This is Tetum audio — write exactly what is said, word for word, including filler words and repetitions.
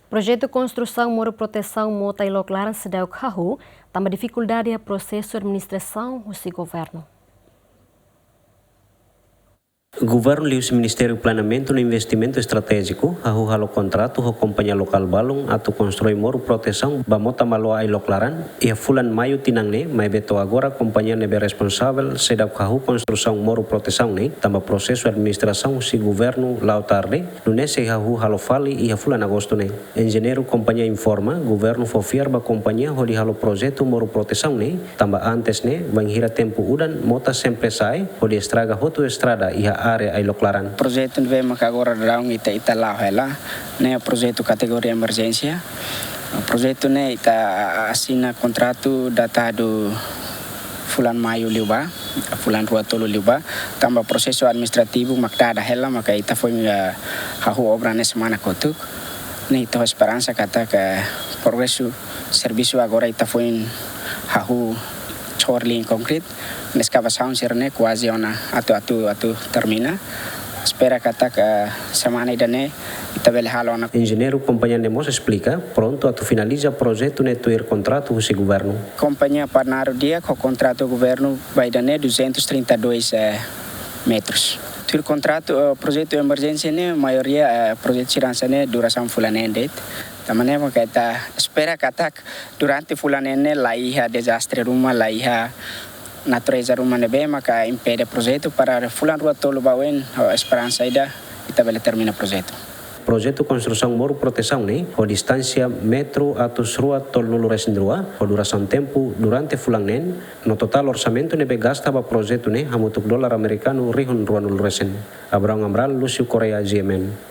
Projetu konstrusaun moru protesaun mota ai-lok laran seidauk hahú, tanba difikuldade iha prosesu administrasaun husi governu. Governu liuhusi Ministériu Planeamentu no Investimentu Estratéjiku hahú halo kontratu ho kompañia lokál balun atu konstrui moru protesaun ba mota maloa ai-lok laran iha fulan Maiu tinan ne'e, maibé to'o agora kompañia ne'ebé responsavel seidauk hahú konstrusaun moru protesaun ne'e, tanba prosesu administrasaun husi governu la'o tarde, nune'e sei hahú halo fali iha fulan Agostu ne'e. Enjeñeiru kompañia informa, governu fó fiar ba kompañia hodi halo projetu moru protesaun ne'e, tanba antes ne'e, bainhira tempu udan, mota sempre sa'e, hodi estraga hotu estrada iha área ai-lok laran. Projetu ne'ebé maka agora daudaun ita, ita la'o hela, ne'e projetu kategoria emerjénsia. Projetu ne'e ita asina kontratu datadu fulan Maiu liubá, fulan rua tolu liubá, tanba prosesu administrativu mak dada hela, maka ita foin, eh, hahú obra ne'e semana kotuk. Ne'e ita ho esperansa katak progresu servisu agora ita foin hahú cor liña konkrit, eskavasaun sira-ne'e kuaze ona atu, atu, atu termina. Espera katak semana ida-ne'e ita bele halo ona. Enjeñeiru kompañia ne'e mós esplika, prontu atu finaliza projetu ne'e tuir kontratu husi governu. Kompañia parnaru di'ak ho kontratu governu ba ida-ne'e duzentos trinta e dois, eh, metros. Tuir kontratu, eh, projetu emerjénsia ne'e, maioria, eh, projetu sira hanesan ne'e durasaun fulan neen de'it. Tanba ne'e maka ita espera katak durante fulan neen ne'e la iha dezastre ruma, la iha natureza ruma ne'ebé maka impede projetu para fulan rua tolu ba oin, ho esperansa ida ita bele termina projetu. Projetu konstrusaun moru protesaun ne'e, ho distánsia metru atus rua tolunulu resin rua, ho durasaun tempu durante fulan neen, no totál orsamentu ne'ebé gasta ba projetu ne'e hamutuk dolar amerikanu rihun ruanulu resin. Abrão Amaral, Lúcio Correia, G M N.